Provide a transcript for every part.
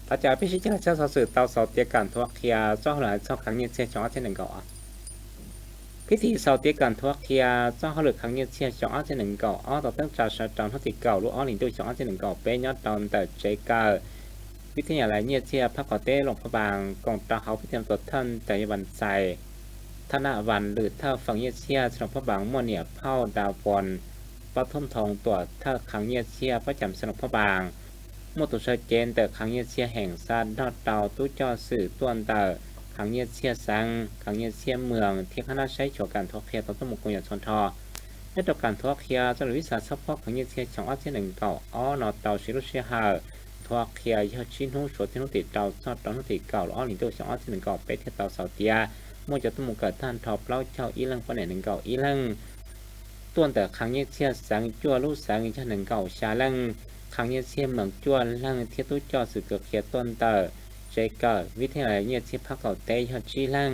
Thov caw peb sib cog los txog xov xwm tau xaus tias Kam Thuav Qhia txoj hauj lwm hais txog khav nyiaj txhiaj xyoo ob txhiab nees nkaum ob. Pib tim xaus tias Kam Thuav Qhia txoj hauj lwm khav nyiaj txhiaj xyoo ob txhiab nees nkaum ob tau teeb tsa sawv rau hnub tim kaum lub ob hlis ntuj xyoo ob txhiab nees nkaum peb nyob rau ntawm tsev kawm vib thab nyas lais nyiaj txhiaj phab qaum teb Luam Phaj Npas koom rau hauv peb tias tuam thawj ntawm yawg Vas Ntxais Thab Naj Vas lwm thawj feem nyiaj txhiaj xeev Luam Phaj Npas muaj niam phauj Das Voos Pab Thoob Nthoov tuam thawj khav nyiaj txhiaj pob cam xeev Luam Phaj Npas, muaj tus sawv cev ntawm khav nyiaj txhiaj heem xa nrog rau tub coj xwm tuaj ntawm khav nyiaj txhiaj xeev, khav nyiaj txhiaj moos thiab qhab nab saib xyuas Kam Thuav Qhia tau tuaj mus koom yam txhua nrho. Nyob rau Kam Thuav Qhia txoj lus vib xa txhob phob khav nyiaj txhiaj xyoo ob txhiab nees nkaum ob no tau siv lub sij hawm nthuav qhia yog tsib hnub suav txij hnub tim rau txog rau hnub tim kaum lub ob hlis ntuj xyoo ob txhiab nees nkaum peb thiaj tau xaus tias muaj cov tuaj mus kawm tag nrho plaub caug ib leej, poj niam nees nkaum ib leej, tuaj ntawm khav nyiaj txhiaj xeev cuaj lub xeev yog nees nkaum xya leej, khav nyiaj txhiaj moos cuaj leej thiab tub coj xwm kawm qhia tuaj ntawm tsev kawm vib thab nyas lais nyiaj txhiaj phab qaum teb yog tsib leej.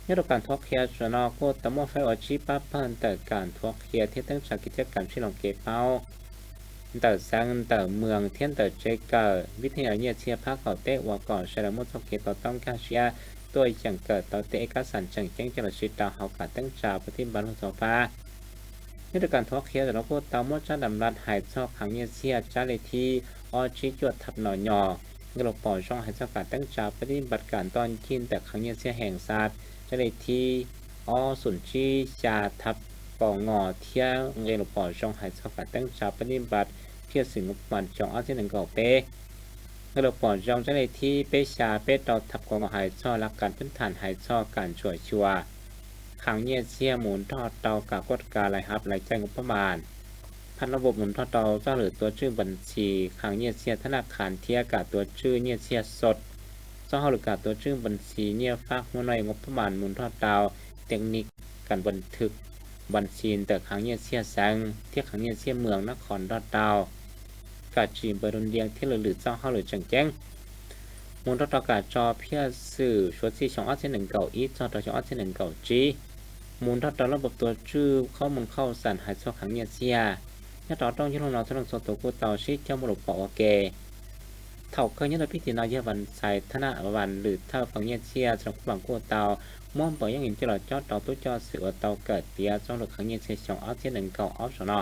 Nyob rau Kam Thuav Qhia zaum no kuj tau muab faib ua tsib pab pawg ntawm Kam Thuav Qhia thiab teeb tsa kev coj kam sib loos kev paub ntawm xeev ntawm moos thiab ntawm tsev kawm vib thab nyas lais nyiaj txhiaj phab qaum teb uas kom sawv daws muaj txoj kev to taub nkag siab tuaj yeem kawm tau tej ej kab xam tseem ceeb coj los siv rau hauv kam teeb tsa pab tib npas luag txog fab. Nyob rau Kam Thuav Qhia zaum no kuj tau muab tsab dam laj hais txog khav nyiaj txhiaj tsab lej thib ob tsib cuaj thab no nyo, nqe lus pom zoo hais txog kam teeb tsa pab tib npas kam ntoj ncig ntawm khav nyiaj txhiaj heem xa tsab lej thib ob xoom tsib xya thab kaum ngo thiab nqe lus pom zoo hais txog kam teeb tsa pab tib npas phiaj xwm Luam Phaj Npas xyoo ob txhiab nees nkaum peb. Nqe lus pom zoo tsab lej thib peb xya peb rau thab kaum ngo hais txog laj kam peb tham hais txog kam ntsuam xyuas khav nyiaj txhiaj mus nrog rau kam kuaj kas lais hav lais cai Luam Phaj Npas, phab no vum mus nrog rau txoj hauj lwm tuav tswj npas txhis khav nyiaj txhiaj thab naj khas thiab kam tuav tswj nyiaj txhiaj xot, txoj hauj lwm kam tuav tswj npas txhis nyiaj fab hmuab no Luam Phaj Npas mus nrog rau teeb nis kam npas thwm npas txhis ntawm khav nyiaj txhiaj xeev thiab khav nyiaj txhiaj moos nab qhov nrog rau kam tsim npawg rau ntias thiab lwm lwm txoj hauj lwm tseem ceeb mus nrog rau kam tso phiaj xwm suav txij xyoo ob txhiab nees nkaum ib txog rau xyoo ob txhiab nees nkaum tsib, mus nrog rau laj npau tuav tswj qhob mus khauj xam hais txog khav nyiaj txhiaj. Nyob rau rooj yog lug no txhua leej txhua tus kuj tau sib cog muaj lus pom ua ke. Thaum kawg nyob rau pib tim no yawg Vas Ntxais Thab Naj Vas lwm thawj feem nyiaj txhiaj xeev Luam Phaj Npas kuj tau muab npaws yeeb coj los cob rau tub coj xwm uas tau kawm tiav txoj lus khav nyiaj txhiaj xyoo ob txhiab nees nkaum ob zaum no.